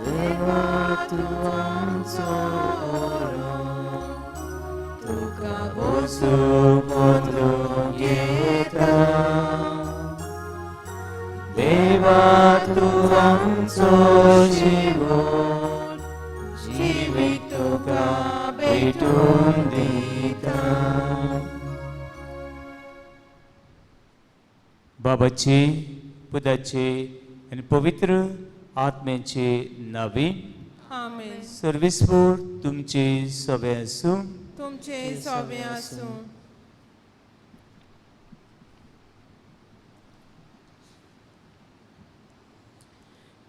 देवा तूं आमचो बरो, तुका बसूंक पदरूंक येता. देवा तूं आमचो जीवन, जिवीत तुका भेटून दिता. बाबाचे, पुताचे आनी पवित्र आत्म्याचे नावे. आमेन. सर्वेस्पोर तुमचे सगळे आसूं. तुमचे सोबे आसूं.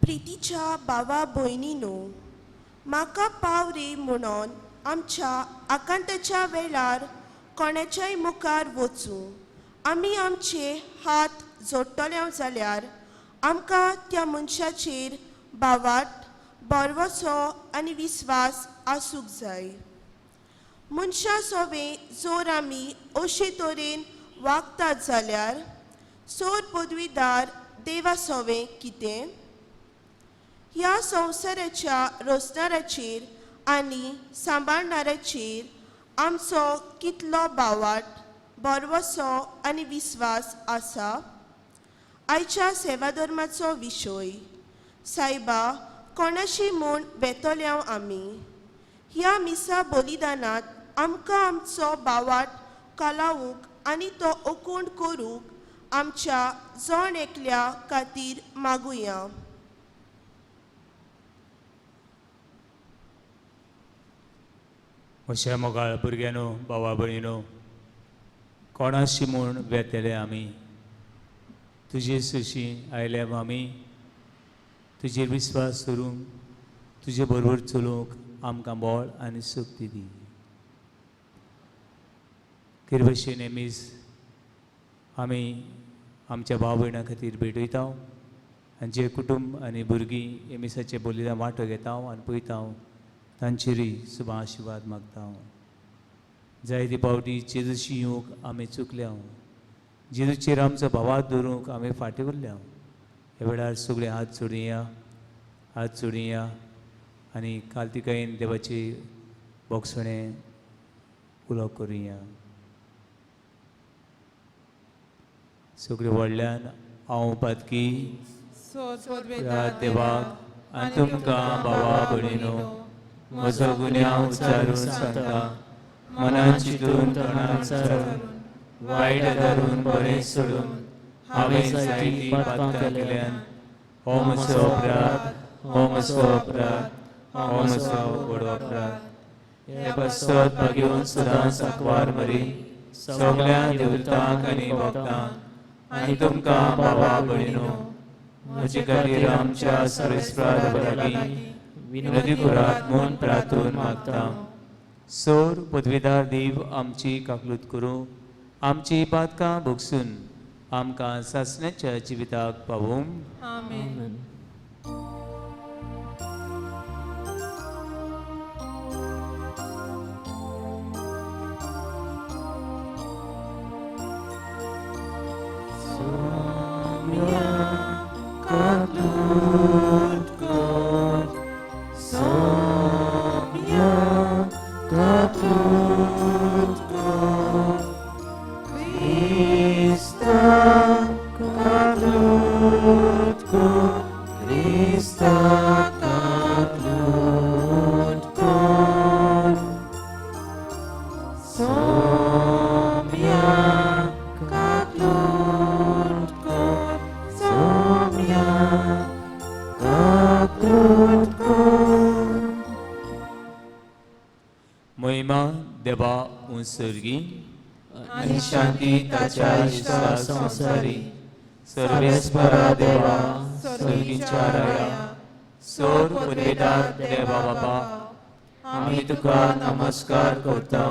प्रितीच्या भावा भयणीनो, म्हाका पाव रे म्हणून आमच्या आकांताच्या वेळार कोणाच्याय मुखार वचूं आमी आमचे हात जोडटले जाल्यार आमकां त्या मनशाचेर भावाट, भरवसो आनी विस्वास आसूंक जाय. मनशां सोवे जर आमी अशे तरेन वागतात जाल्यार सोर पदवीदार देवा सोवे कितें? ह्या संवसाराच्या रोसणाराचेर आनी सांबाळणाराचेर आमचो कितलो भावाट, भरवसो आनी विस्वास आसा? आयच्या सेवाधर्माचो विशय, सायबा कोणाशी म्हूण वेतल्या आमी? ह्या मिसा बलिदानांत आमकां आमचो भावाट कलावूंक आनी तो ओकोण करूंक आमच्या जण एकल्या खातीर मागुया. अशा मोगाळ भुरग्यांनो, भावा भयणीनो, कोणाशी म्हूण वेतले आमी? तुजे सुशी आयल्या आमी, तुजेर विस्वास करूंक, तुजे बरोबर चलोवंक आमकां बळ आनी शक्ती दी. किरभशेन हें मीस आमी आमच्या भाव भयणां खातीर भेटयता आनी जे कुटुंब आनी भुरगीं हे मिसाचे बलिदान वांटो घेता आनी पळयता तांचेरूय सुबा आशिर्वाद मागता. जायते फावटी जेजूशी येवंक आमी चुकल्या, जेजूचेर आमचो भावात दवरूंक आमी फाटीं उरल्या. ह्या वेळार सगळे हात जोडया, हात जोडया आनी कालतिकायेन देवाची बोगसणें उलोवप करुया. सगळे व्हडल्यान, हांव पातकी देवाक आनी तुमकां भावा भयणीनो म्हजो गुन्यांव उच्चारून सांगता. मनान चिंतून, तोंडान उच्चारून, वायट धरून बरें सोडून हांवें जायतीं पातकां केल्यान. हो म्हजो अपराध, हो म्हजो अपराध, हो म्हजो व्हडो अपराध. हे पासत भागेवन सदां साकवार मरी सगळ्या देवतांक आनी भक्तांक आनी तुमकां भावा भयणीनो म्हजे खातीर आमच्या सर्वेस्परा लागीं विनोदी करात म्हूण प्रार्थून मागता. सोर पदवीदार देव आमची काकलूत करूं, आमची पातकां भोगसून आमकां सासण्याच्या जिविताक पावूं. आमेन. काकलूत कर, सोम्या काकलूत कर, क्रिस्ता काकलूत कर, क्रिस्ता काकलूत कर, सोम्या काकलूत कर, सोम्या काकलूत कर. महिमा देवा उंसर्गी आनी शांती ताच्या इश्टा संवसारी. सर्वेस्परा देवा, सर्गीच्या राया, सोर पदवेदार देवा बाबा, आमी तुका नमस्कार करता,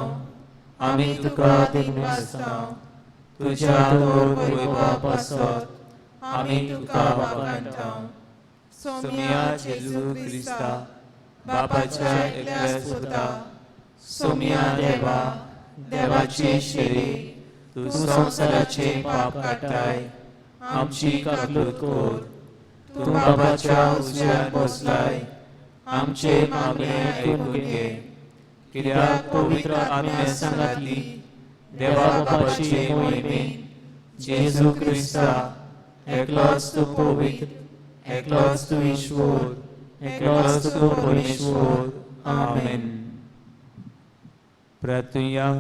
आमी तुका दिग्नासता. तुज्या तोर वैभवा पासत आमी तुका वाखाणता. सोमिया जेजू क्रिस्ता, बापाच्या एकल्याच पुता, सोमिया देवा, देवाची शेरी, तूं संवसाराचे पाप काडटाय, आमची काकलूत कर. तूं बाबाच्या उजव्यान बसलाय आमचे मागणे आयकून घे. कित्याक पवित्र आत्म्या सांगाती देवा बापाचे मोहिमेन जेजू क्रिस्ता एकलोच तूं पवित्र, एकलोच तूं ईश्वर, एकलोच तूं परमेश्वर. आमेन. प्रार्थुया.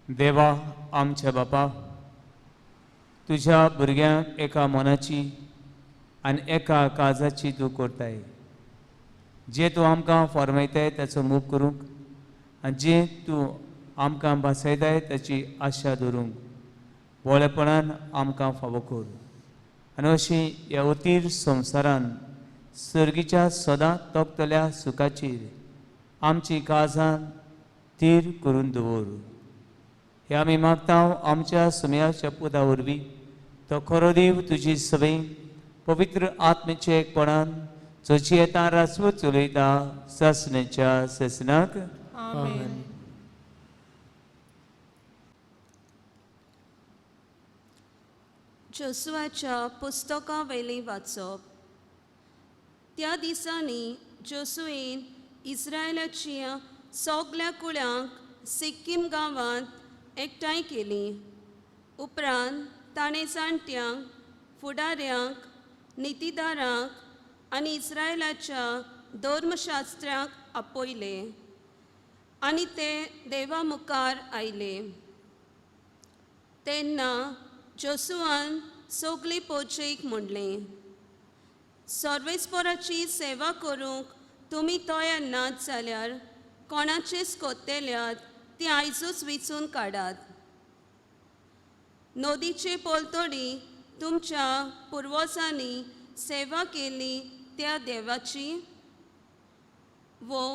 देवा आमच्या बापा, तुज्या भुरग्यांक एका मनाची आनी एका काळजाची तूं करताय. जें तूं आमकां फॉर्मायताय ताचो मोग करूंक आनी जें तूं आमकां भासयताय ताची आशा दवरूंक भोळेपणान आमकां फावो कर. आनी अशी ह्या अतीर संवसारान सर्गीच्या सदां तोखतल्या सुखाचेर आमची काळजां थीर करून दवर. हे आमी मागता आमच्या सुमयाच्या पुता वरवीं, तो खरो देव तुजी सवय पवित्र आत्मेचे एकपणान जो येता रासवत चलयता सासण्याच्या ससनाक. आमेन. जोसुआच्या पुस्तका वयलें वाचप. त्या दिसांनी जोसुएन इस्रायलाच्या सगल्या कुळांक सिक्कीम गांवांत एकठांय केली. उपरांत ताणें जाणट्यांक, फुडाऱ्यांक, नितीदारांक आनी इस्रायलाच्या धर्मशास्त्र्यांक आपयले आनी ते देवा मुखार आयले. तेन्ना जोसुआन सगली पोचेक म्हणलें, सर्वेस्पराची सेवा करूंक तुमी तयार नात जाल्यार कोणाचेच कोत्तेल्यात ती आयजूच विचून काडात. नदीचे पलतडी तुमच्या पुर्वजांनी सेवा केली त्या देवाची, वो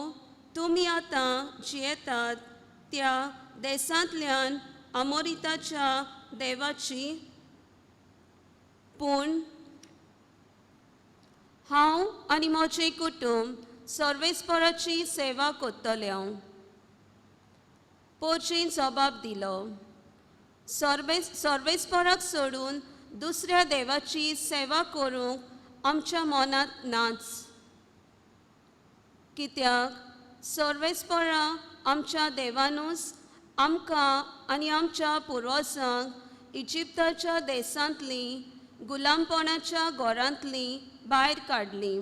तुमी आतां जियेतात त्या देशांतल्यान आमोरिताच्या देवाची. पूण हांव आनी म्हजें कुटुंब सर्वेस्पराची सेवा करतलें हांव. पोरचेन जबाब दिलो, सर्वेस्पराक सोडून दुसऱ्या देवाची सेवा करूंक आमच्या मनांत नाच. कित्याक सर्वेस्परा आमच्या देवानूच आमकां आनी आमच्या पुर्वजांक इजिप्ताच्या देशांतली गुलामपणाच्या घरांतली भायर काडली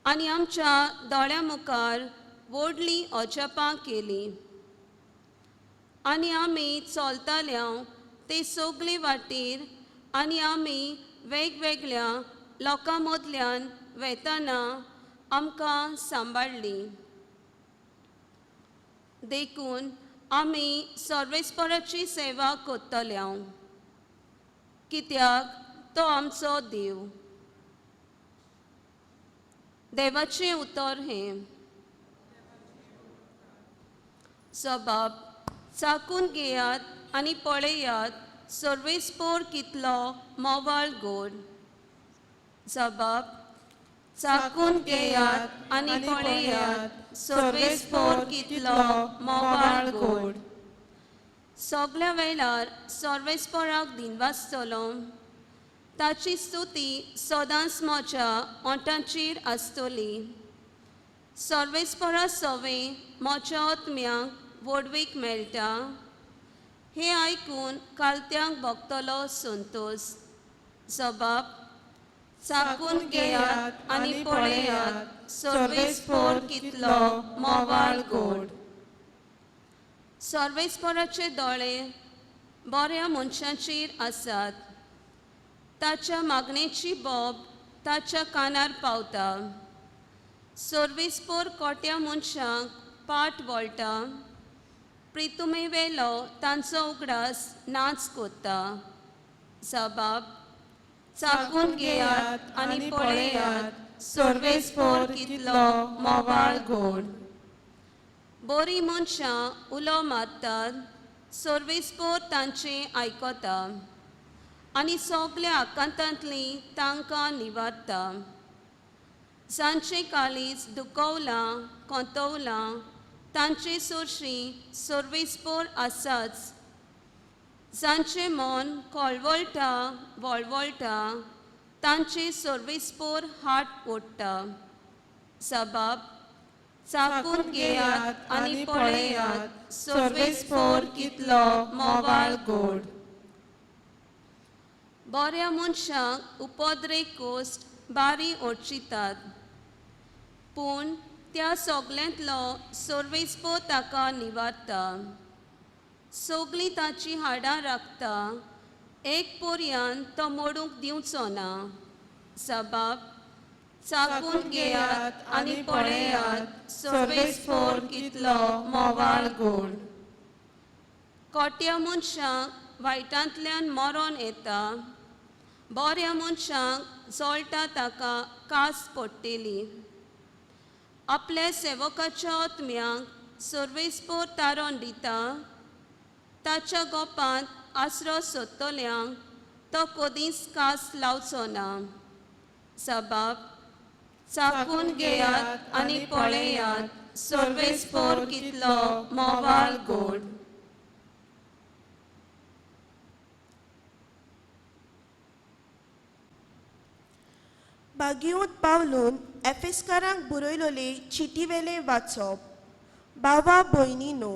आनी आमच्या दोळ्यां मुखार व्हडलीं अजापां केली. आनी आमी चलताल्या ते सगळे वाटेर आनी आमी वेगवेगळ्या लोकां मदल्यान वेताना आमकां सांबाळ्ळी. देखून आमी सर्वेस्पराची सेवा करतल्या, कित्याक तो आमचो देव. देवाचें उतर हें. जबाब चाकून घेयात आनी पळयात सर्वेस्पोर कितलो मोवाळ गोड. जबाब चाकून घेयात आनी पळयात सर्वेस्पोर कितलो मोवाळ गोड. सगल्या वेळार सर्वेस्पोराक दिनवासतलो, ताची स्तुती सदांच म्हज्या ओंठांचेर आसतली. सर्वेस्पोरा सवें म्हज्या आत्म्याक व्हडवीक मेळटा. हें आयकून कालत्यांक भोगतलो संतोश. जबाब चाकून घेयात आनी पळयात सर्वेस्पोर कितलो मोवाळ गोड. सर्वेस्पोराचे दोळे बऱ्या मनशांचेर आसात, ताच्या मागणेची बोब ताच्या कानार पावता. सर्वेस्पोर कोट्या मनशांक पाट वळटा, प्रितुमे वेलो तांचो उगडास नाच कोत्ता. जबाब चाकून घेयात आनी पळयात सर्वेस्पोर कितलो मोवाळ गोड. बरीं मनशां उलो मारतात, सर्वेस्पोर तांचें आयकता आनी सगल्या आकांतांतली तांकां निवारता. जांचे काळीज दुखवलां कोंतवलां तांचे सोरशीं सर्वेस्पोर आसाच. जांचें मन कळवळटा वळवळटा तांचे सर्वेस्पोर हात ओडटा. सबाब चाकून घेयात आनी पळयात सर्वेस्पोर कितलो मोवाळ गोड. बऱ्या मनशांक उपद्रे कोश्ट बारी ओडचितात पूण त्या सगल्यांतलो सर्वेस्पोर ताका निवारता. सगलीं ताचीं हाडां राखता एक पोरयान तो मोडूंक दिवचो ना. सबाब चाकून घेयात आनी पळयात सर्वेस्पोर कितलो मोवाळ गोड. कोट्या मनशांक वायटांतल्यान मरोन येता बऱ्या मनशांक जळटा ताका कास पडटली. आपल्या सेवकाच्या आत्म्यांक सर्वेस्पोर तारोन दिता ताच्या गोपांत आसरो सोदतल्यांक तो कदींच कास लावचो ना. सबाब चाकून घेयात आनी पळयात सर्वेस्पोर कितलो मोवाळ गोड. बागिवंत पावलून एफेस्कारांक बरयलोले चिटीवेलें वाचप. बाबा भयणीनो,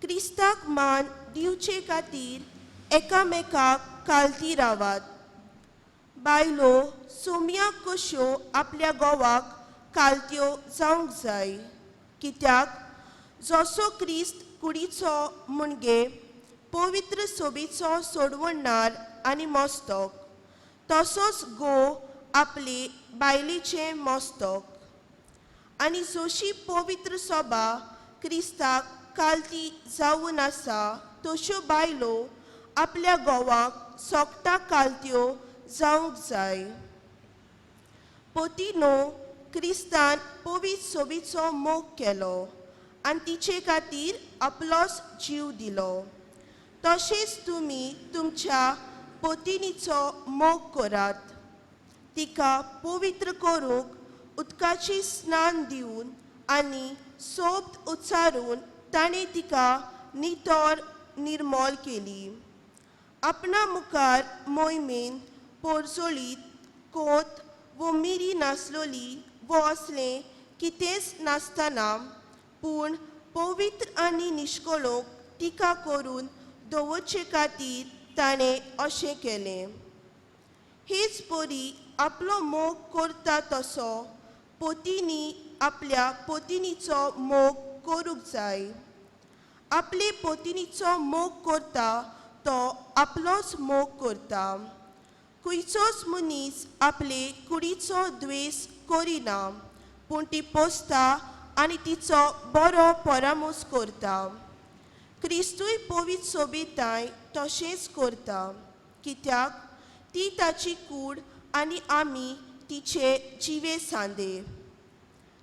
क्रिस्ताक मान दिवचे खातीर एकामेकाक कालती रावात. बायलो सोम्याक कश्यो आपल्या घोवाक कालत्यो जावंक जाय, कित्याक जसो क्रिस्त कुडीचो मुणगे पवित्र सोबीचो सोडवणार आनी मस्तक तसोच घोव आपले बायलेचें मस्तक. आनी जशी पवित्र सोबा क्रिस्ताक कालती जावन आसा तश्यो बायलो आपल्या घोवाक सोगटा कालत्यो जावंक जाय. पोतीनो क्रिस्तान पवित्र सोबीचो मोग केलो आनी तिचे खातीर आपलोच जीव दिलो. तशेंच तुमी तुमच्या पोतिनीचो मोग करात. तिका पवित्र करूंक उदकाची स्नान दिवन आनी सोबत उच्चारून ताणें तिका नितळ निर्मोल केली. आपणा मुखार मोहिमेन पोरजोळीत कोत वो मिरी नासलोली वो असलें कितेंच नासतना पूण पवित्र आनी निश्कळोक तिका करून दवरचे खातीर ताणें अशें केलें. हेच परी आपलो मोग करता तसो पोतींनी आपल्या पोतिनीचो मोग करूंक जाय. आपले पोतिनीचो मोग करता तो आपलोच मोग करता. खंयचोच मनीस आपले कुडीचो द्वेस करिना पूण ती पोसता आनी तिचो बरो परामोस करता. क्रिस्तूय पवित्र सोबीताय तशेंच करता, कित्याक ती ताची कूड आनी आमी तिचे जिवे सांदे.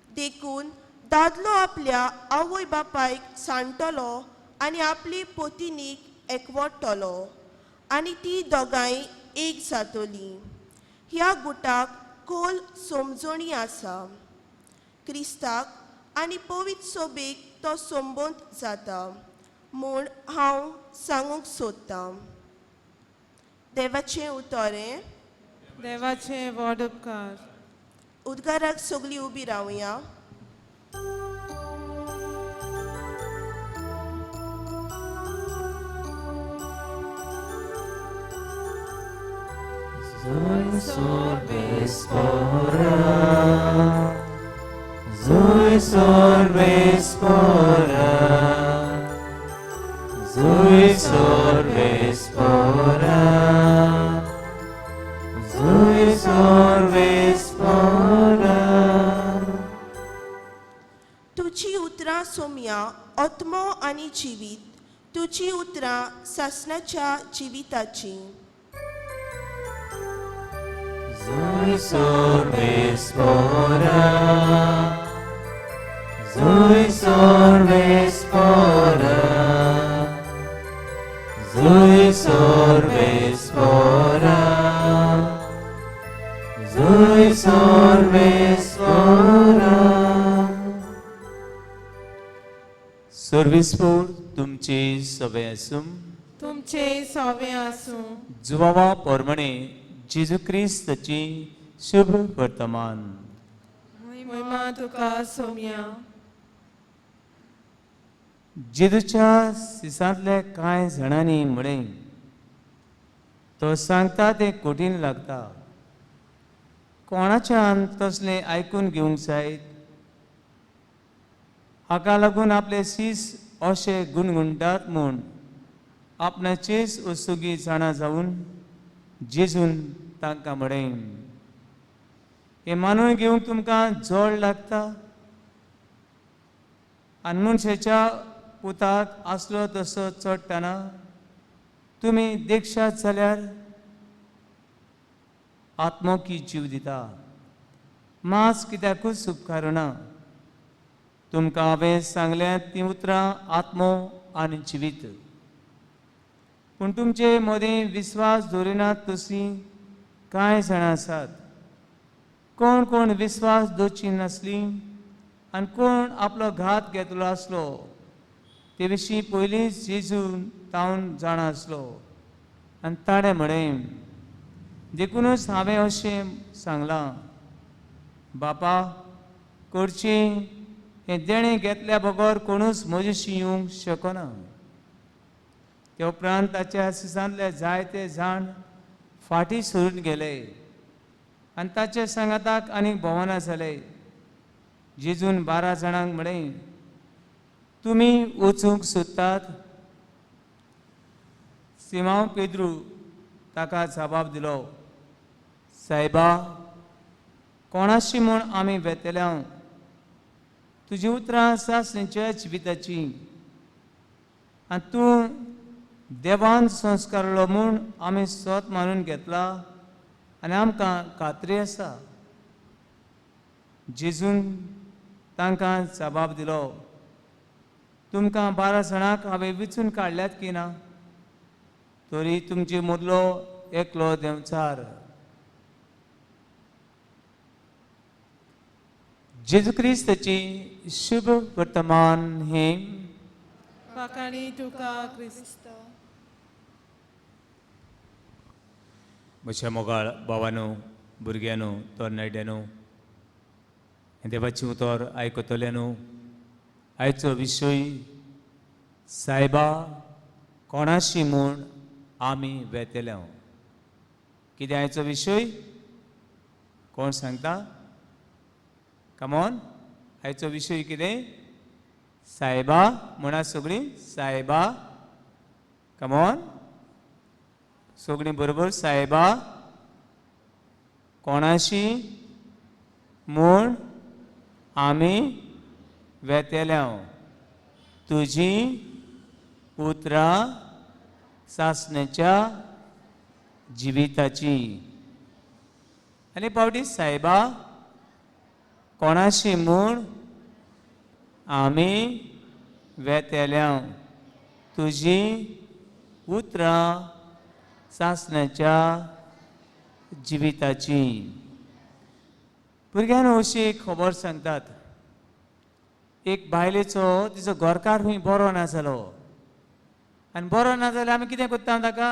देखून दादलो आपल्या आवय बापायक सांडटलो आनी आपले पोतिनीक एकवटतलो आनी ती दोगांय एक जातली. ह्या गुटाक खोल समजणी आसा. क्रिस्ताक आनी पवित्र सोबेक तो संबंद जाता म्हूण हांव सांगूंक सोदतां. देवाचें उतर हें. देवाचें व्हड उपकार. उद्गाराक सगळीं उबी रावया. Zoe sorbespora, Zoe sorbespora, Zoe sorbespora, Zoe sorbespora. तुजी उतरां सोम्या आत्मो आनी जिवीत, तुजी उतरां सासणाच्या जिविताचीं. Zoe sorbespora, Zoe sorbespora, Zoe sorbespora, Zoe sorbespora. सर्विसपूर तुमची सवे आसूं. तुमचे सोवे आसूं. जुवावा पोरमणे जेजू क्रिस्ताची शुभ वर्तमान. महिमा तुका सोम्या. जेजूच्या सिसांतल्या कांय जाणांनी म्हळें, तो सांगता तें कठीण लागता, कोणाच्यान तसलें आयकून घेवंक जायत? हाका लागून आपले शीस अशे गुणगुणटात म्हूण आपणाचेच वस्तुगी जाणा जावन जेजून तांकां म्हळें, हें मानून घेवंक तुमकां जड लागता? आनी मनशाच्या पुताक आसलो तसो चडटना तुमी देखशात जाल्यार आत्मो की जीव दिता, मांस कित्याकूच उपकारना. तुमकां हांवें सांगल्यात तीं उतरां आत्मो आनी जिवीत. पूण तुमचे मदीं विस्वास दवरिनात तशीं कांय जाणां आसात. कोण कोण विस्वास दवरची नासली आनी कोण आपलो घात घेतलो आसलो ते विशीं पयलींच जेजू तावन जाणा आसलो. आनी ताणें म्हळें, देखुनूच हांवें अशें सांगलां, बापा करचें हें देणें घेतल्या बगर कोणूच म्हजेशी येवंक शकना. ते उपरांत ताच्या सिसांतले जायते जाण फाटीं सरून गेले आनी ताचे सांगाताक आनीक भोंवना जाले. जेजून 12 जाणांक म्हळें, तुमी वचूंक सोदतात? सिमांव पेद्रू ताका जबाब दिलो, सायबा, कोणाशी म्हूण आमी वेतले? तुजी उतरां सासणीच्या जिविताची आनी तूं देवान संस्कारलो म्हूण आमी स्वत मानून घेतला आनी आमकां खात्री आसा. जेजून तांकां जबाब दिलो, तुमकां 12 जाणांक हांवें विचून काडल्यात की ना? तरी तुमचे मदलो एकलो देंवचार. जेजू क्रिस्ताची शुभ वर्तमान हें. वाखाणी तुका क्रिस्त. म्हज्या मोगाळ भावानो, भुरग्यांनो, तरणाट्यांनो, देवाचें उतर आयकतल्यानो, आयचो विशय सायबा कोणाशी म्हूण आमी वेतले. कितें आयचो विशय? कोण सांगता? कमॉन, आयचो विशय कितें? सायबा म्हणा सगळीं, सायबा. कमॉन सगळीं बरोबर, सायबा कोणाशी म्हूण आमी वेतले, तुजी उतरां सासण्याच्या जिविताची. आनी पावटी सायबा कोणाशी म्हूण आमी वेतले, तुजी उतरां सासण्याच्या जिविताची. भुरग्यांनो, अशी खबर सांगतात, एक बायलेचो तिचो घरकार खंय बरो ना जालो आनी बरो ना जाल्यार आमी कितें करता ताका?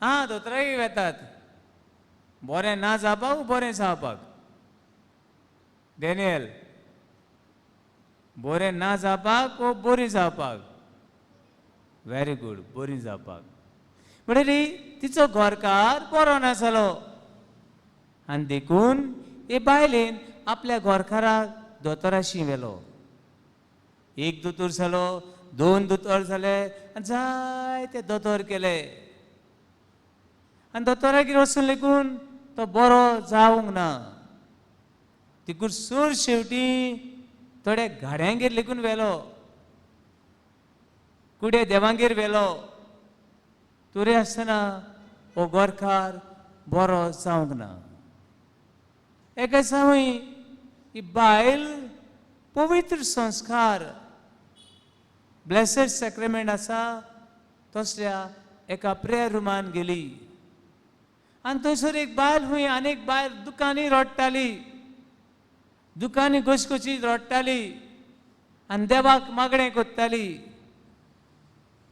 आं, दोतोराक वेतात, बरें ना जावपाक बरें जावपाक. डॅनियल, बरें ना जावपाक वो बरी जावपाक? व्हेरी गूड, बरी जावपाक. म्हणटरी तिचो घरकार बरो ना जालो आनी देखून हे बायलेन आपल्या घरकाराक दोतोराशी व्हेलो. एक दोतोर जालो, 2 दोतोर जाले आनी जायते दोतोर केले. आनी दोतोरागेर वचून लेगून तो बरो जावंक ना. देखून सूर शेवटी थोड्या गाड्यांगेर लेगून व्हेलो, कुडे देवांगेर व्हेलो. तरी आसतना हो गोरकार बरो जावंक ना. एका दिसा ही बायल पवित्र संस्कार, ब्लेसड सॅक्रेमेंट आसा तसल्या एका प्रेयर रुमान गेली आनी थंयसर एक बायल खंय आनी एक बायल दुकांनी रडटाली, दुकांनी घसघशीत रडटाली. आनी देवाक मागणें कोत्ताली.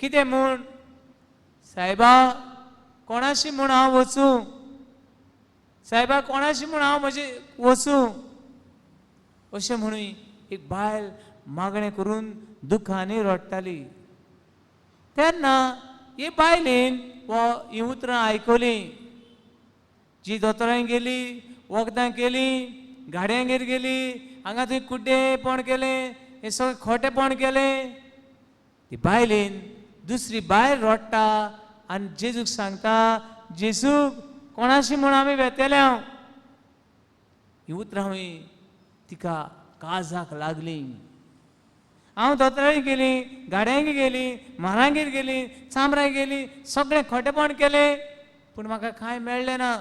कितें म्हूण? सायबा कोणाशी म्हूण हांव वचूं, सायबा कोणाशी म्हूण हांव म्हजें वचूं, अशें म्हणून एक बायल मागणें करून दुखांनी रडटाली. तेन्ना हे बायलेन वा हीं उतरां आयकलीं. जी दोतोरां गेली, वखदां केलीं, गाडयांगेर गेली, हांगा थंय कुड्डेपण केलें, हें सगळें खोटेपण केलें. ती बायलेन दुसरी बायल रडटा आनी जेजूक सांगता, जेजू कोणाशी म्हूण आमी वेतेले हांव. ही उतरां हांवें तिका काळजाक लागलीं. हांव दोतोरांक गेली, गाड्यांक गेली, म्हारांगेर गेली, चामरां गेली, सगळें खोटेपण केलें, पूण म्हाका कांय मेळ्ळें ना.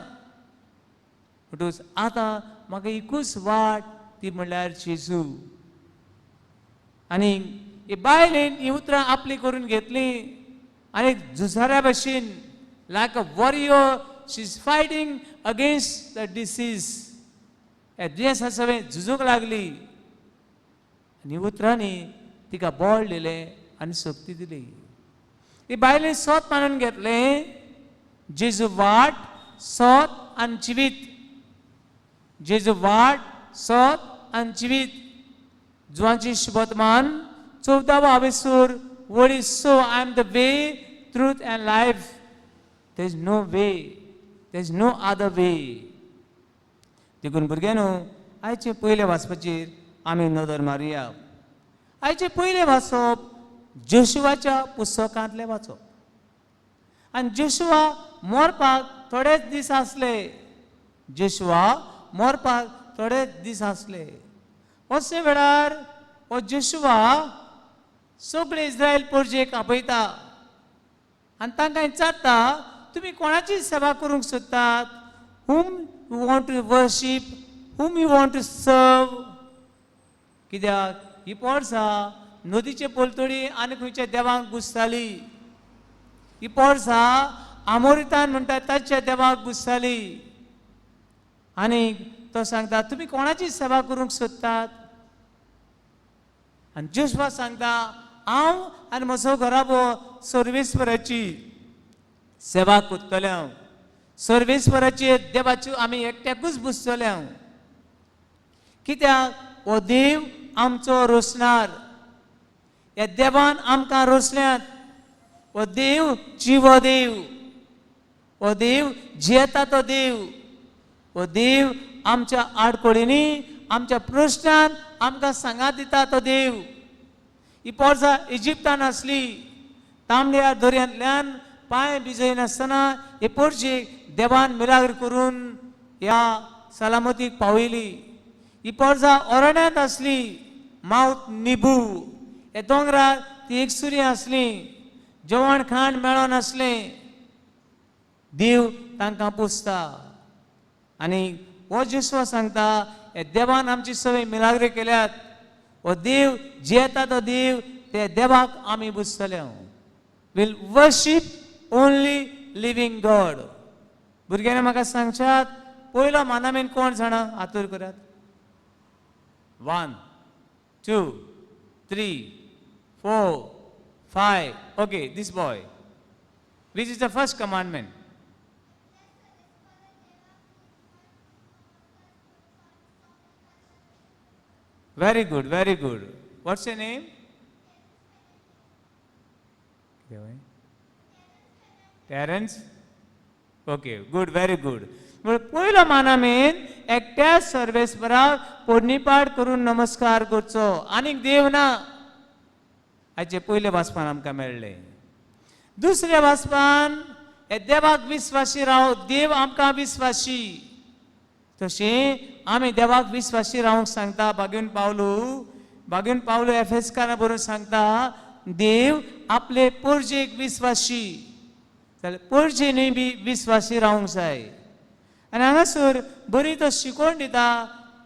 म्हणटकूच आतां म्हाका एकूच वाट, ती म्हणल्यार जेजू. आनी ही बायलेन ही उतरां आपली करून घेतली आनी झुजाऱ्या भशेन, like a warrior she is fighting against the disease, ह्या दुयेंसा सगळें झुजूंक लागली. आनी उतरांनी तिका बळ दिलें आनी शक्ती दिली. ती बायलेन सोत मानून घेतलें, जेजू वाट, सोत आनी जिवीत. जेजू वाट, सोत आनी जिवीत. जुवांची शुभतमान 14 आवेसूर वळी so, I am the way, truth and life. There is no way, there is no other way. देखून भुरग्यांनो, आयचे पयले वाचपाचेर आमी नदर मारुया. आयचे पयले वाचप जोशुआच्या पुस्तकांतलें वाचप. आनी जोशुआ मरपाक थोडेच दीस आसले. जोशुआ मरपाक थोडेच दीस आसले. अशे वेळार हो जोशुआ सगळे इस्रायल पोरजेक आपयता आनी तांकां विचारता, तुमी कोणाची सेवा करूंक सोदतात? Whom you want to worship, whom you want to serve? कित्याक ही पोरसां नदीचे पलतडी आनी खंयच्या देवांक घुसताली. ही पोरसां आमोरितान म्हणटा ताच्या देवाक घुसताली. आनी तो सांगता, तुमी कोणाची सेवा करूंक सोदतात? आनी जोशुआ सांगता, हांव आनी म्हजो घराबो सर्वेस्वराची सेवा करतले. हांव सर्वेस्वराची देवाची आमी एकट्याकूच बुजतले. हांव कित्याक हो देव आमचो रोसणार, ह्या देवान आमकां रोसल्यात. हो देव जिवो देव, हो देव जियेता तो देव, हो देव आमच्या आडखळींनी, आमच्या प्रश्नान आमकां सांगात दिता तो देव. ही पोरसां इजिप्तान आसली, तांबड्या दर्यांतल्यान पांय भिजयनासतना हे पोरजेक देवान मिलाग्र करून ह्या सलामतीक पावयली. ही पोरसां अरण्यांत आसली, मावत निबू ह्या दोंगरार ती एकसुरी आसली, जेवण खाण मेळनासलें. देव तांकां पोसता. आनी हो जोशुआ सांगता, हे देवान आमची सगळी मिलाग्री केल्यात. हो देव जियेता तो देव, ते देवाक आमी बुजतले. Will worship only living God. भुरग्यांनी म्हाका सांगशात, पयलो मानामेन कोण जाणा? आतूर करात. 1 2 3 4 5. Okay, this boy, which is the first commandment? Very good, very good. What's your name? Terence. Okay, good, very good. पयलो मानामेन एकट्या सर्वेस्पराक पोरणीपाठ करून नमस्कार करचो, आनीक देव ना. हाचे पयले वाचपान आमकां मेळ्ळें. दुसऱ्या वाचपान हे देवाक विस्वासी राव, देव आमकां विस्वासी, तशें आमी देवाक विस्वासी रावंक सांगता. बागेवन पावलू एफेसकारा बरोवन सांगता, देव आपले पोरजेक विस्वासी, जाल्यार पोरजेनूय बी विस्वासी रावंक जाय. आनी हांगासर बरी तो शिकवण दिता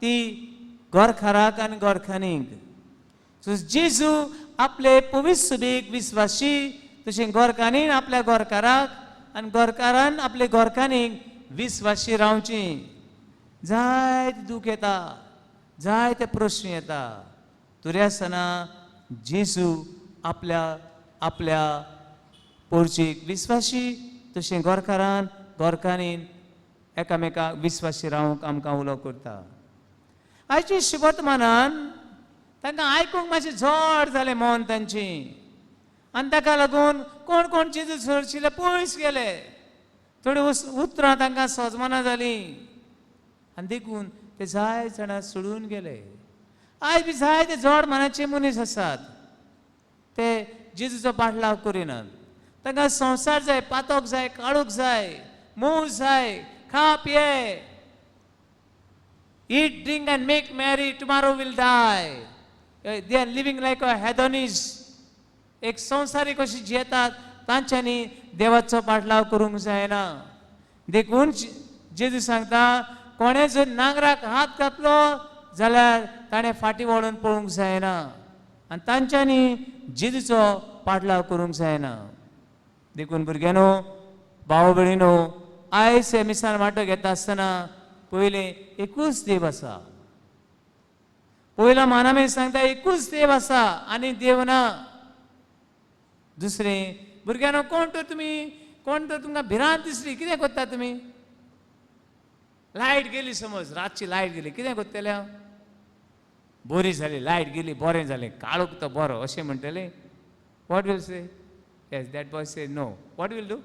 ती गोरखाराक आनी गोरखानीक. सो जेजू आपले पवित्र सुबेक विस्वासी, तशें गोरकानीन आपल्या गोरकाराक आनी गोरकारान आपले गोरकानीक विस्वासी रावची. जायते दूख येता, जायते प्रश्न येता, तरी आसतना जेजू आपल्या आपल्या पोरचीक विस्वाशी तशें गोरकारान गोरकारीन एकामेकाक विस्वाशी रावंक आमकां उलो करता. आयची शिवर्तमानान तांकां आयकूंक मातशें जड जालें मन तांची आनी ताका लागून कोण कोण जेजू सोरशिल्ले पयस गेले. थोडी उतरां तांकां सजमना जालीं आनी देखून ते जाय जाणां सोडून गेले. आयज बी जायते जड मनाचे मनीस आसात, ते जेजूचो पाठलाव करिनात. तांकां संवसार जाय, पातोक जाय, काळूक जाय, मोव जाय, खा पिये, eat, drink and make merry, tomorrow will die. They are living like a hedonist. एक संवसारी कशी जियेतात, तांच्यांनी देवाचो पाठलाव करूंक जायना. देखून जेजू सांगता कोणें जर नांगराक हात घातलो जाल्यार ताणें फाटीं वळून पळोवंक जायना आनी तांच्यांनी जेजूचो पाठलाव करूंक जायना. देखून भुरग्यांनो, भाव भयणीनो, आयज हे मिसान वांटो घेता आसतना पयलें एकूच देव आसा. पयलो मानामी सांगता एकूच देव आसा आनी देव ना. दुसरें, भुरग्यांनो, कोण तर तुमी, कोण तर तुमकां भिरांत दिसली, कितें करता तुमी? लायट गेली समज, रातची लायट गेली, कितें करतले? बरी जाली, लायट गेली, बरें जालें, काळोख तो बरो अशें म्हणटले? What will say? Yes, that boy say no. What will do?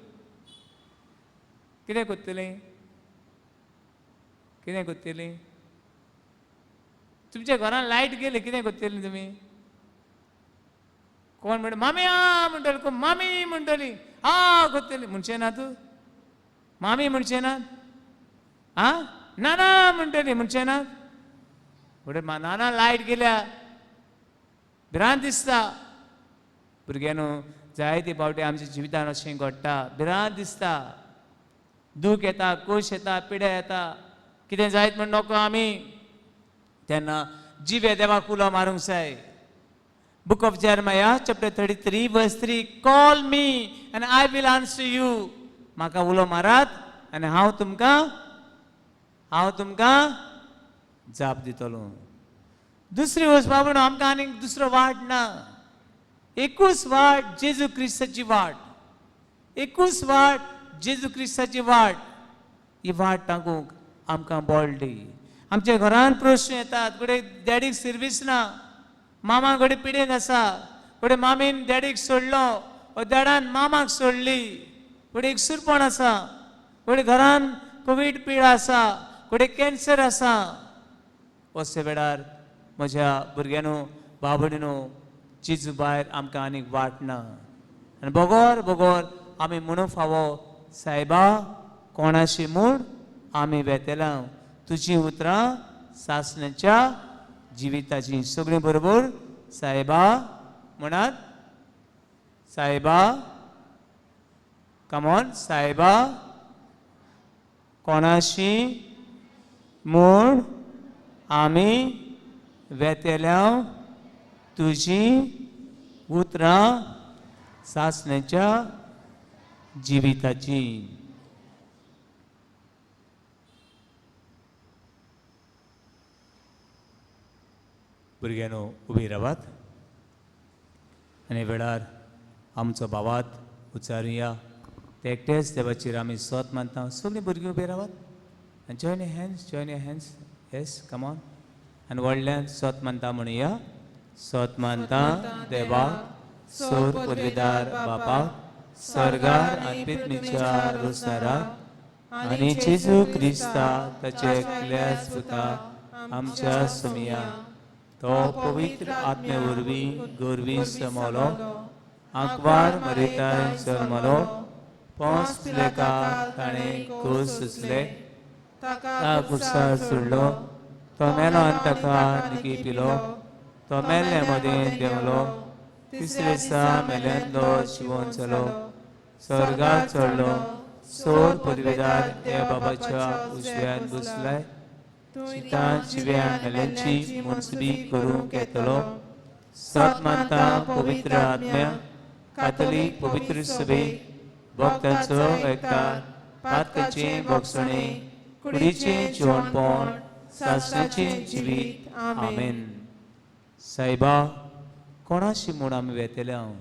कितें करतलें? कितें करतलीं? तुमच्या घरान लायट गेली, कितें करतलीं तुमी? कोण म्हणटा मामी आ म्हणटली, कोण मामी म्हणटली आ करतली, म्हणचें ना तूं? मामी म्हणचें ना? आ नाना म्हणटली, म्हणचें ना? म्हणटा नाना लायट गेल्या, भिरांत दिसता. भुरग्यांनो, जायते फावटी आमच्या जिवितान अशें घडटा, भिरांत दिसता, दूख येता, कोश येता, पिड्या येता, कितें जायत म्हण नको आमी. तेन्ना जिवे देवाक उलो मारूंक जाय. Book of Jeremiah chapter 33 verse 3, call me and I will answer you. म्हाका उलो मारात आनी हांव तुमकां, हांव तुमकां जाप दितलो. दुसरी वस्त बाबा, आमकां आनीक दुसरो वाट ना. एकूच वाट, जेजू क्रिस्ताची वाट. एकूच वाट, जेजू क्रिस्ताची वाट. ही वाट टाकूंक आमकां बळ दी. आमच्या घरान प्रश्न येतात, घडये डॅडीक सर्वीस ना, मामा घडये पिडेन आसा, घडये मामीन डॅडीक सोडलो वो डॅडान मामाक सोडली, घडये एकसूरपण आसा, घडये घरान कोवीड पिडा आसा, घडये कॅन्सर आसा. अशे वेळार म्हज्या भुरग्यांनो, भाव भयणीनो, जेजू भायर आमकां आनीक वाट ना. आनी बगोर बगोर आमी म्हणूंक फावो, सायबा कोणाशी म्हूण आमी वेतेला, तुजी उतरां सासण्याच्या जिविताची. सगळीं बरोबर सायबा म्हणात, सायबा, कमॉन, सायबा कोणाशी म्हूण आमी वेतेल्या, तुजी उतरां सासण्याच्या जिविताची. भुरग्यांनो, उबी रावात आनी वेळार आमचो भावात उच्चारुया. ते एकटेच देवाचेर आमी सोत मानता. सगळीं भुरगीं उबी रावात आनी join your hands, join your hands, yes, come on. आनी व्हडल्यान सोत मानता म्हणुया. सोत मानता देवा, सोर पदवीदार बापा, स्वर्गार आनी पृथ्वीच्या रोसदारा आनी जेजू क्रिस्ता ताचे एकल्याच पुता आमच्या सोमया, तो पवित्र आत्मे वरवीं गोरवी समलो, आंकवार मरेताय जल्मलो, पोंस पिलेका ताणें कोस सुचले, ताका कुर्सार सोडलो, तो मेलो आनी ताका निकी पिलो, तो मेल्ले मदें देंवलो, तिसरे दिसा मेल्यांतलो जिवोन जालो, स्वर्गार चडलो, सोर पदवेदार देव बाबाच्या उजव्यान बसलाय, जितां जिव्या मेल्यांची मुनसबी करूंक येतलो. सत मानता पवित्र आत्म्या, कातोलीक पवित्र सभे, भक्तांचो एकतार, पातकाचें भोगसणें, कुडीचें जिवणपण, सासणाचें जिवीत. आमेन. सायबा, कोणाशी म्हूण आमी वेतले हांव,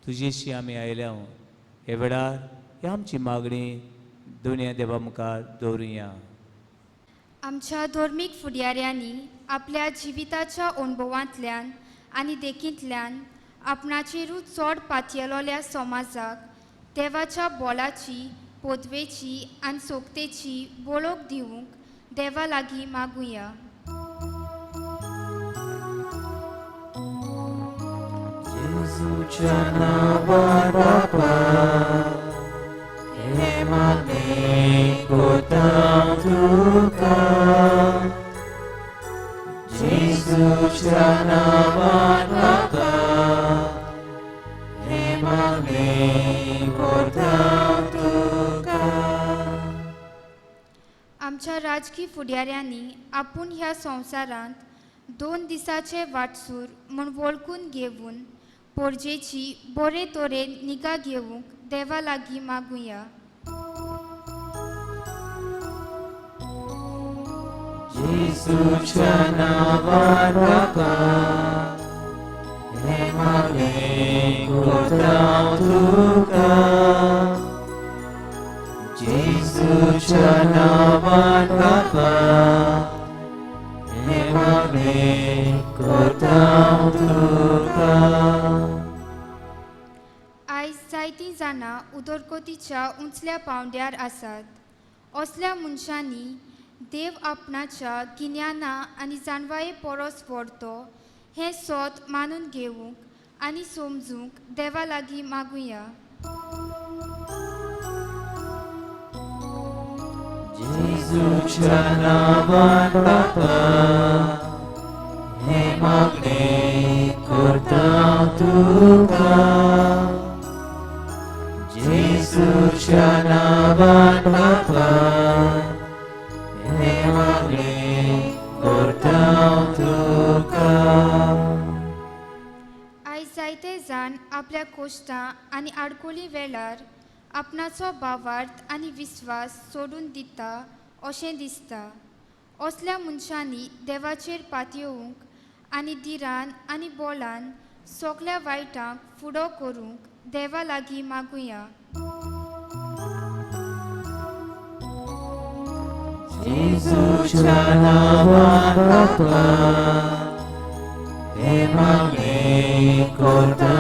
तुजेशी आमी आयल्या हांव. हे वेळार ही आमची मागणी दुनिया देवा मुखार दवरुया. आमच्या धर्मीक फुडाऱ्यांनी आपल्या जिविताच्या अणभवांतल्यान आनी देखींतल्यान आपणाचेरूच चड पातयेलोल्या समाजाक देवाच्या बोलाची, पदवेची आनी सोकतेची वळख दिवंक देवा लागीं मागुया. जेजूच्या नांवान बापा हे मागणें कोता तुका, जेजूच्या नांवान बापा हे मागणें कोता तुका. आमच्या राजकी फुडाऱ्यांनी आपूण ह्या संवसारांत 2 दिसाचे वाटसूर म्हूण वळखून घेवन पोरजेची बरे तरेन निगा घेवंक देवा लागीं मागुया. जेजूच्या नांवान बापा हे मागणें कोता तुका, जेजूच्या नांवान बापा हे मागणें कोता तुका. आयज जायतीं जाणां उदरगतीच्या उंचल्या पांवड्यार आसात. असल्या मनशांनी देव आपणाच्या गिन्याना आनी जाणवाये परस व्हरतो हें सोद मानून घेवंक आनी समजूंक देवा लागीं मागुया. जेजूच्या नांवान बापा हे मागणें करता तुका, जेजूच्या नांवान बापा हे मागणें करता तुका. आयज जायते जाण आपल्या कोश्टां आनी आडकोळी वेळार आपणाचो भावार्थ आनी विस्वास सोडून दिता अशें दिसता. असल्या मनशांनी देवाचेर पातयेवंक आनी धिरान आनी बोलान सगल्या वायटांक फुडो करूंक देवा लागीं मागुया. जेजूच्या नांवान बापा हे मागणें करता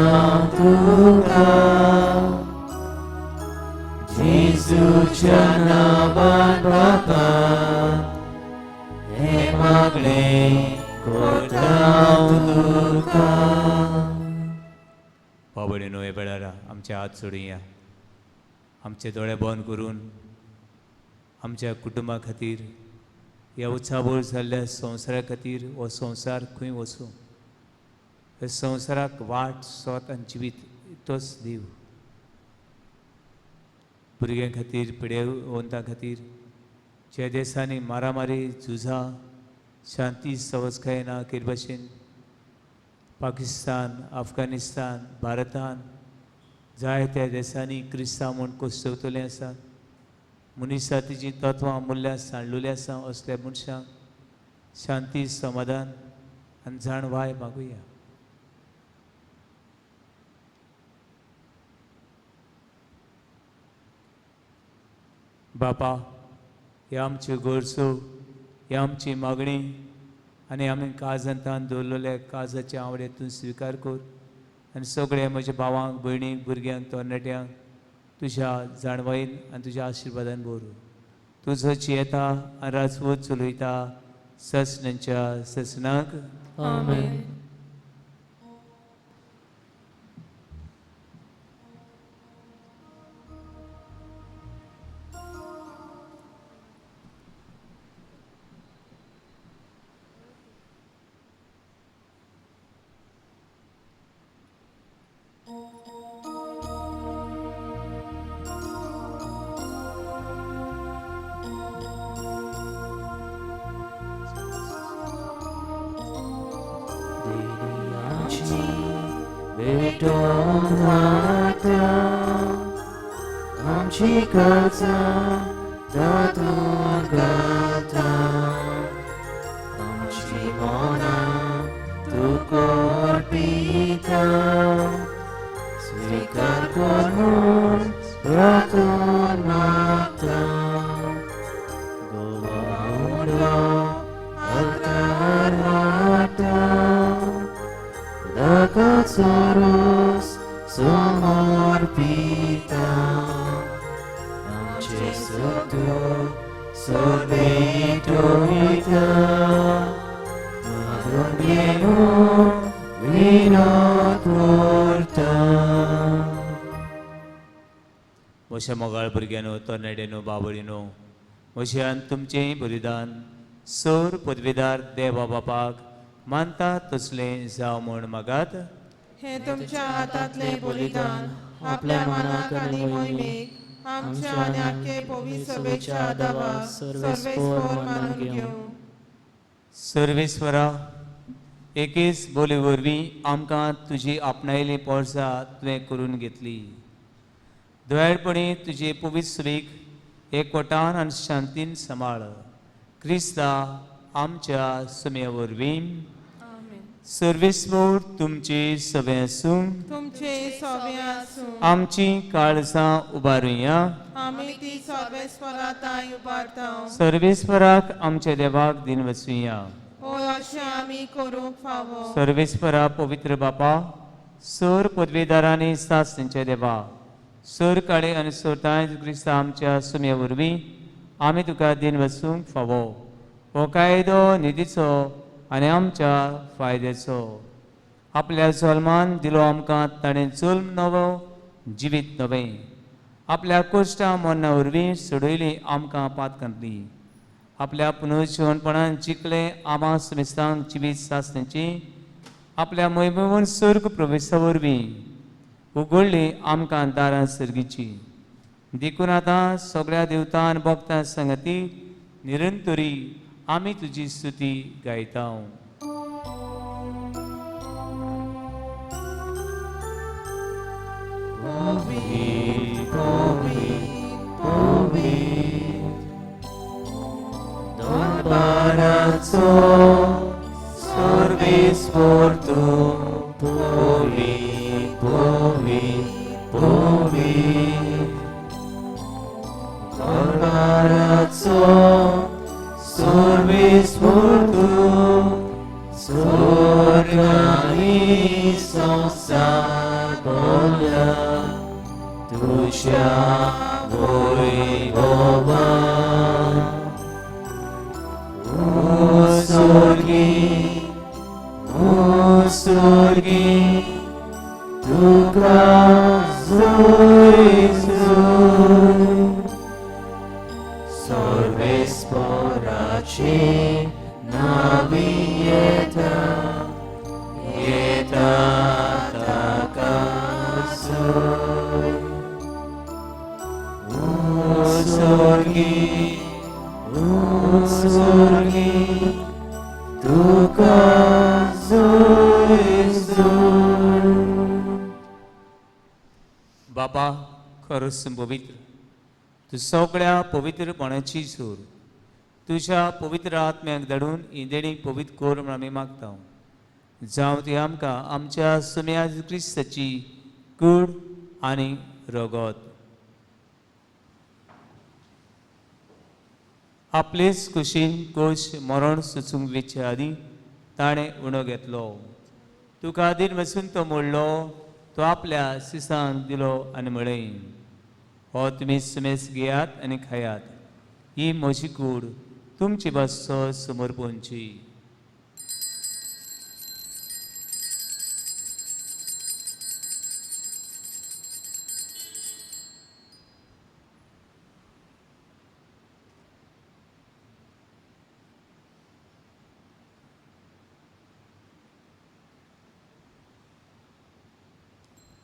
तुका, जेजूच्या नांवान बापा हे मागणें करता तुका. बाबडे न्हय वेळार आमचे हात सोडुया, आमचे दोळे बंद करून आमच्या कुटुंबा खातीर, ह्या उत्साहभर जाल्ल्या संवसारा खातीर, हो संवसार खंय वचूं, ह्या संवसाराक वाट सोत आनी जिवीत तोच देव. भुरग्यां खातीर, पिडेवंतां खातीर, ज्या देशांनी मारामारी, झुजां, शांती सवसकाय ना केर भाशेन पाकिस्तान, अफगाणिस्तान, भारतान जायत्या देशांनी क्रिस्तांव म्हूण कोसवतले आसात. मनीसजातीचीं तत्वां मुल्यां सांडलेलीं आसा. असल्या मनशांक शांती, समाधान आनी जाणवाय मागुया. बापा, ह्यो आमच्यो गरजो, ह्यो आमची मागणी आनी आमी काळजांत दवरलेल्या काळजाचे आवडे तूं स्विकार कर आनी सगळे म्हज्या भावांक, भयणीक, भुरग्यांक, तरणाट्यांक तुज्या जाणवायेन आनी तुज्या आशिर्वादान भरू. तुजो जियेता आनी राजवट चलयता ससनांच्या ससनाक. आमेन. आमची काळजां तातूंत घालता, आमची मनां तूं करता. अर्पिता स्वीकार कर म्हूण प्रार्थून मागता गोवा उंडो आल्तार वाडटा उदकाचो रोस समर्पिता आमचे सुख सोदयता मागून घेवन विनोद करता. म्हज्या मोगाळ भुरग्यांनो, तरणाट्यांनो, बाबळीनो, म्हज्यान तुमचें बलिदान सर पदवीदार देवा बापाक मानता तसलें जावं म्हूण मागात. हे तुमच्या हातांतलें बलिदान आपल्या मनाक आनी मोहिमेक आमच्या आनी आख्खे पवित्र सभेच्या देवाक सर्वेस्पोर मानून घेवं. सर्वेस्वरा, एकेच बोली वरवीं आमकां तुजी आपणायली पोरसां तुवें करून घेतली. दयाळपणी तुजे पवित्र सभेक एकवटान आनी शांतीन सांबाळ. क्रिस्ता आमच्या सुम्या वरवीं. सर्वेस्पोर तुमचे सगळे आसूं. तुमचे सगळे आसूं. आमची काळजां उबारुया. आमी ती सर्वेस्परा ताय उबारता. सर्वेस्पराक आमच्या देवाक दिन वचुया. होय, अशें आमी करूंक फावो. सर्वेस्परा पवित्र बापा, सर पदवीदारांनी सासणीच्या देवा, सर काळे आनी सोताय क्रिस्ता आमच्या सुम्या वरवीं आमी तुका दिन वचूंक फावो. हो कायदो निधीचो आनी आमच्या फायद्याचो. आपल्या जल्मान दिलो आमकां ताणें जल्म नवो जिवीत नवें. आपल्या कोश्टा मरणा वरवीं सोडयली आमकां पातकांतली. आपल्या पुनर्जिवनपणान जिखलें आमा समेस्तांक जिवीत सासण्याची. आपल्या मोहिमेवन सर्ग प्रवेशा वरवीं उगडली आमकां दारां सर्गीची. देखून आतां सगळ्या देवतां आनी भक्तां संगती निरंतरी आमी तुजी स्तुती गायता. दनपाराचो सर्वेस्पोर तूं पवित्र, पवित्र, पवित्र. दनपाराचो सर्वेस्पोर तूं स्वर्ग आनी संवसार भरला तुज्या वैभवान. उत्सर्गी, उत्सर्गी, तुका जय जय. सर्वेस्पराचे नांवी येता, येता ताका जय. उत्सर्गी, उत्सर्गी, तुका जय जय. बाबा खरोच पवित्र, तूं सगळ्या पवित्रपणाची सूर तुज्या पवित्र आत्म्याक धाडून ही देणी पवित्र कर म्हूण आमी मागता. जावं ती आमकां आमच्या सुम्या क्रिस्ताची कूड आनी रगत. आपलेच कुशीन कोश मरण सुचूंक वेचे आदीं ताणें उणो घेतलो. तुका आदीन वचून तो मोडलो, तो आपल्या सिसांक दिलो आनी म्हळें, हो तुमी सुमेस घेयात आनी खायात. ही म्हजी कूड तुमची बसो समर्पणची.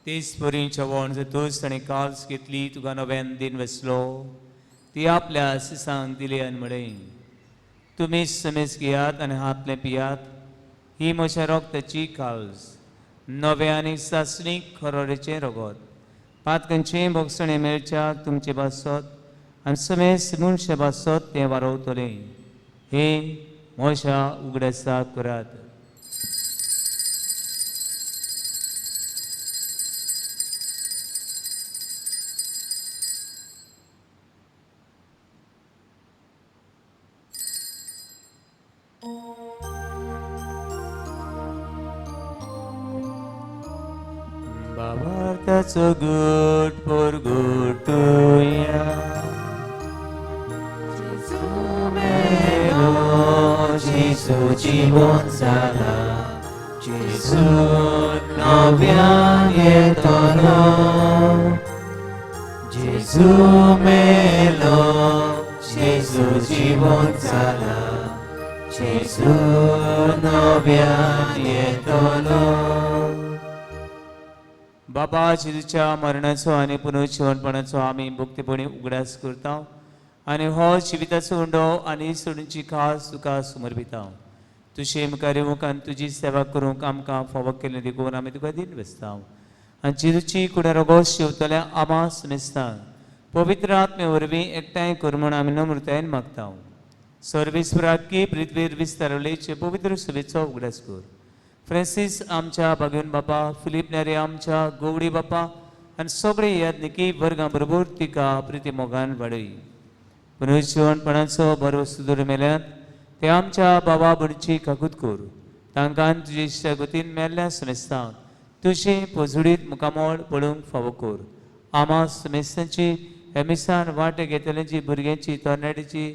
तेच परी जेवण जातूच ताणें काल्स घेतली, तुका नव्यान दिन वसलो, ती आपल्या सिसांक दिली आनी म्हळें, तुमी समेस घेयात आनी हातलें पियात. ही म्हज्या रगताची काल्स, नवें आनी सासणीक खरोडेचें रगत. पातकांचें भोगसणें मेळच्याक तुमचें बासत आनी समेस मनशा बासत तें वारवतलें. हें म्हज्या उगडासाक करात. बाबार्थाचो गुट परगुटुया. मेलो जेजू जिवन जाला, जेजू नव्यान येतलो. जेजू मेलो जेजू जिवन जाला, जेजू नव्यान येतलो. बाबा जेजूच्या मरणाचो आनी पुनर्जिवनपणाचो आमी भक्तीपणी उगडास करता आनी हो जिविताचो उंडो आनी सोडूची खास तुका समर्पिता. तुजे मुखार येवंक आनी तुजी सेवा करूंक आमकां फावो केल्लें देखून आमी तुका दिन बसता. आनी जेजूची कुडा रोगोस शिंवतल्या आमा समेस्तांक पवित्र आत्मे वरवीं एकठांय कर म्हूण आमी नम्रतायेन मागता. सर्वेस्वराकी पृथ्वीर विस्तारवलेचे पवित्र सभेचो उगडास कर. फ्रांसीस आमच्या बागेवन बापा, फिलीप नेरे आमच्या गोवडी बापा आनी सगळे यादनिकी वर्गां बरोबर तिका प्रिती मोगान वाडय. पुनर्जिवनपणाचो बरो सुदूर मेल्यात ते आमच्या बाबा भुरची काकूत कर. तांकां तुजे इश्टागतीन मेल्ल्या समेस्तांक तुजें पोजुडीत मुखामोळ पळोवंक फावो कर. आमा समेस्तांची ह्या मिसान वांटे घेतल्यांची, भुरग्यांची, तरणाट्यांची,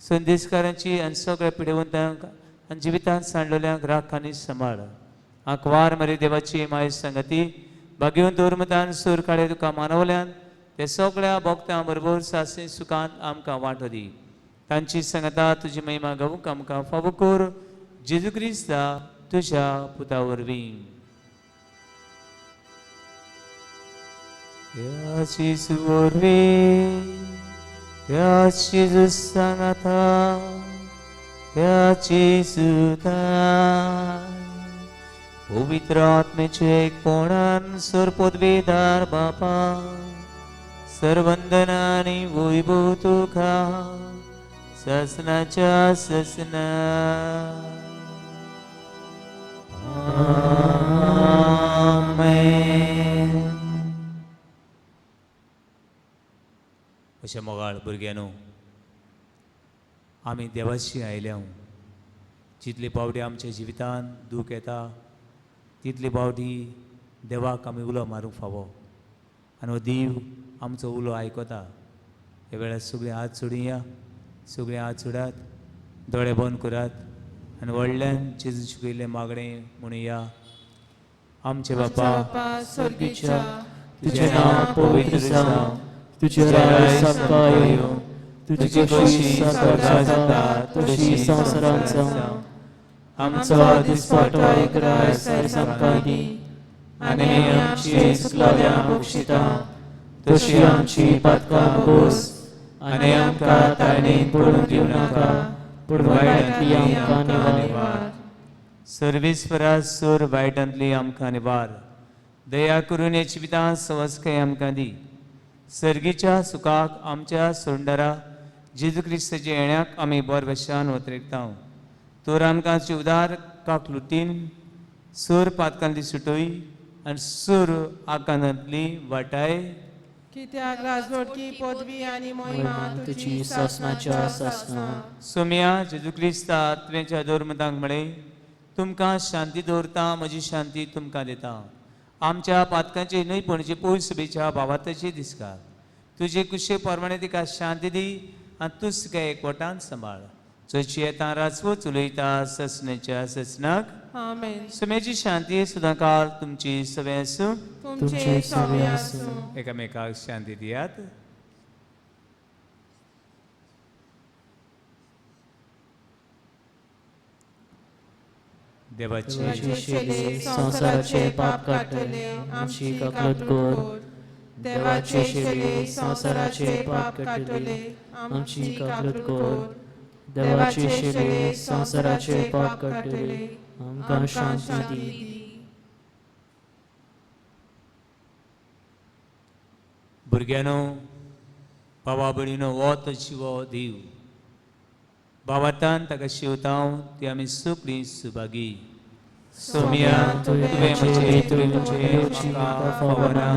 संदेशकारांची आनी सगळ्या पिडेवंतांक आनी जिवितांत सांडलेल्यांक राख आनी सांबाळ. आंकवार मरे देवाची माय संगती भाग्योन धर्मदान सूर काळे तुका मानवल्यान ते सगळ्या भोक्तां बरोबर सासे सुखान आमकां वांटो दी. तांची संगता तुजी महिमा गावूंक आमकां फावो कर. जेजू क्रिस्ता तुज्या पुता वरवीं. त्या जेजू वरवीं, त्या जेजू सांगाता, त्या जेजूताय पवित्र आत्मेचे एकपणान सर पदवीदार बापा, सर्वंदनानी वैभव तुका ससनाच्या ससना. आमेन. अशें मोगाळ भुरग्यांनो, आमी देवाशी आयल्या. जितले पावटी आमच्या जिवितांत दूख येता तितले पावटी देवाक आमी उलो मारूंक फावो आनी हो देव आमचो उलो आयकता. ह्या वेळार सगळीं हात सोडुया, सगळीं हात सोडात, दोळे बंद करात आनी व्हडल्यान जेजू शिकयल्लें मागणें म्हणुया. आमचे बापा स्वर्गीच्या, तुजें नांव पवित्र जावं, तुजें राज्य सामकां येवं, तुजी खोशी स्वर्गांत जाता तशी संवसारांत जावं. आमचो दिसपटो एक रास आयज आमकां दी आनी आमची चुकलोल्या बक्षिता तशी आमची पातकां बोस आनी आमकां ताणें पडून दिवं नाका, पूण वायटांतली आमकां निवार. सर्वेस्परा सोर वायटांतली आमकां निवार. दया करून हे जिवितांत सवस्काय आमकां दी. सर्गीच्या सुखाक आमच्या सोंडरा जेजू क्रिस्ताच्या येण्याक आमी बरवशान वतरेकता. तर आमकां उदार काकलुतीन सूर पातकांतली सुटोय आनी सूर आकांतांतली वाटाय. कित्याक राजवटकी पदवी आनी महिमा तुजी सासणाच्या सासणा. सोम्या जेजू क्रिस्ता तुवेंच्या धर्मतांक म्हळें, तुमकां शांती दवरता, म्हजी शांती तुमकां दिता. आमच्या पातकांचे न्हय पणजे पयस सभेच्या भावाताची दिसकार तुजे कुशे प्रमाणे तिका शांती दी आनी तूं तिका एकवटान सांबाळ. चोयची येता राजवत चलयता ससनेच्या ससनाक. आमेन. सुम्याची शांती सदांकाळ तुमची सगळें आसूं. तुमचे सगळें आसूं. एकामेकाक शांती दियात. देवाची शेले संवसाराचे पाप काडटले, आमची काकलत कर. देवाचे शेले संवसाराचे पाप काडटले, आमची काकलत कर. देवाचे शेले संवसाराचे पाप काडटले, आमकां शांती दी. भुरग्यांनो, बाबा भयणीनो, हो तो जिवो देव बाबातान ताका शिवताव ती आमी सगळीं सुभागी. सोम्या तुवें म्हजें तुवें म्हजें म्हाका फावना,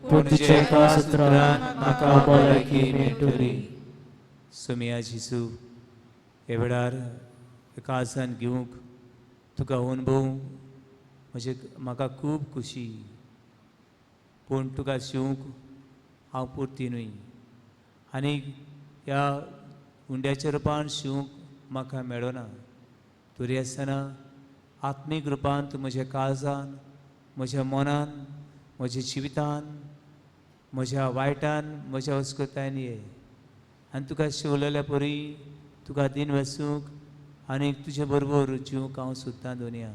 पूण तुज्या एका सुत्रान म्हाका भलायकी मेळटली. सोम्या जेजू, ह्या वेळार एका आसान घेवंक तुका अनुभव म्हजे म्हाका खूब खुशी. पूण तुका शिवंक हांव पुरती न्हय आनी ह्या उंड्याच्या रुपान शिवंक म्हाका मेळना. तरी आसतना आत्मीक रुपान तूं म्हज्या काळजान, म्हज्या मनान, म्हज्या जिवितान, म्हज्या वायटान, म्हज्या अस्कृतायेन ये आनी तुका शिवलेल्या परी तुका दिन वसूंक आनी तुजे बरोबर जिवंक हांव सोदतां दोनया.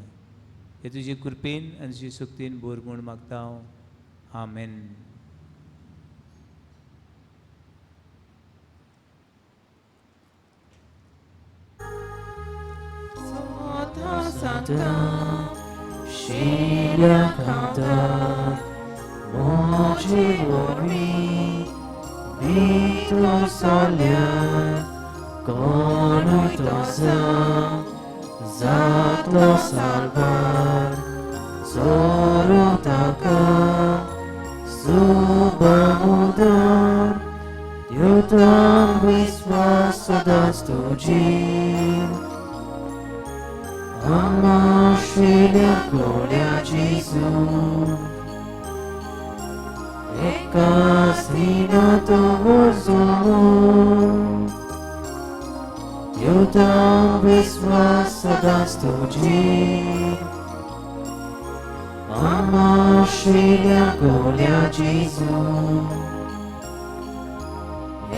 हे तुजे कृपेन आनी तुजे शक्तीन भर म्हूण मागता हांव. आमेन. सांगता शिल्या खातात म्हजे वरवीं भितर सरल्यार कोणूय तसो जातलो साल्वार जोरू ताका सुबामुदार दिवतां विस्वास सदांच तुजी. Amma शिल्या कोल्या जेजू एकाच दिना तो वरसो दिवतां विस्वास सदांच तुजी. Amma शिल्या कोल्या जेजू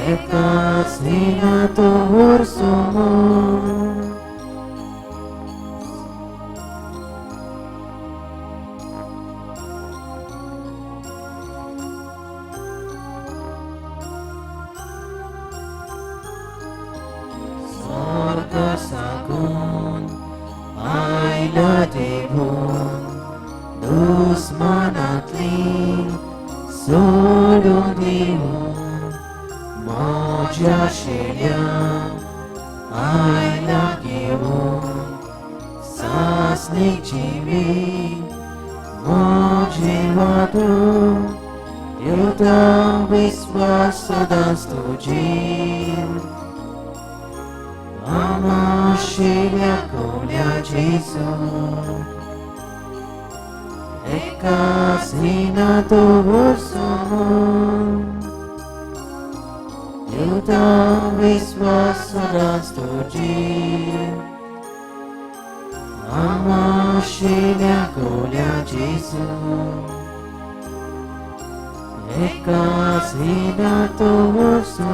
एकाच दिना तो वरसो. साकून आयला देवून दुस्मानांतली सोडून दिवन म्हज्या शेल्या आयला घेवन सासणीक जिवीत म्हजें वांटून दिवतां विस्वास सदांच तुजी. Amma शिल्या कोल्या जेजू एकाच दिना तो वरसो दिवतां विस्वास सदांच तुजी. Amma शिल्या कोल्या जेजू एकाच दिना तो वरसो.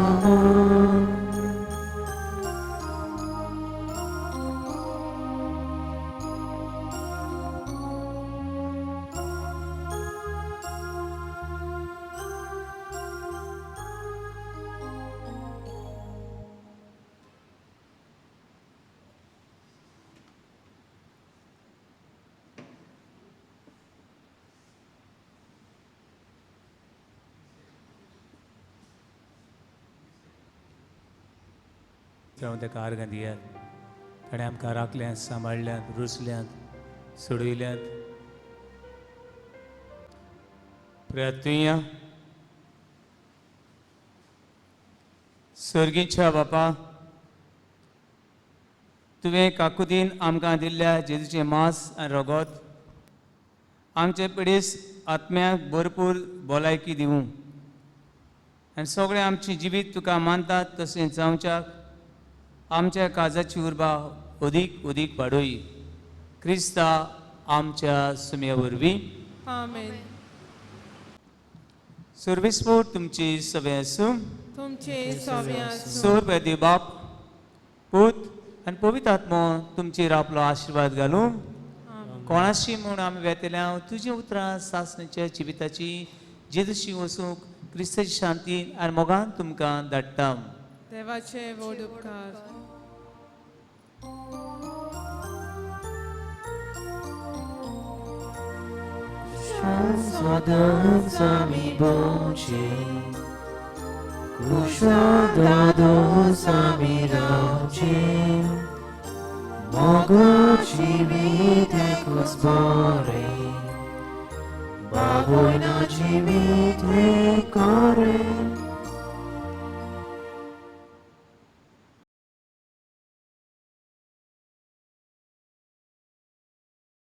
जावं ताका आर्गां दियात. ताणें आमकां राखल्यांत, सांबाळ्ळ्यांत, रुचल्यांत, सोडयल्यांत. प्रार्थुया. सर्गीच्या बापा, तुवें काकुतीन आमकां दिल्ल्या जेजूचें मांस आनी रगत आमचे पिडीस आत्म्याक भरपूर भलायकी दिवूं आनी सगळें आमचें जिवीत तुका मानतात तशें जावच्याक आमच्या काजाची उर्बा अदीक अदीक वाडोय. क्रिस्ता आमच्या सुम्या वरवीं. आमेन. सर्वेस्पोर तुमची सगळें आसूं. तुमचे सगळें आसूं. सोर देव बाप, पूत आनी पवित्र आत्मो तुमचेर आपलो आशिर्वाद घालूं. कोणाशी म्हूण आमी वेतल्या तुजी उतरां सासणीच्या जिविताची जेजूशी वचूंक क्रिस्ताची शांती आनी मोगान तुमकां धाडटा. देवाचे व्हड उपकार. सदांच आमी भोंवचे, कुशळदादोस आमी रावचे, मोगो जिवीत एकूच बरें, बाबोयना जिवीत हें कोरें.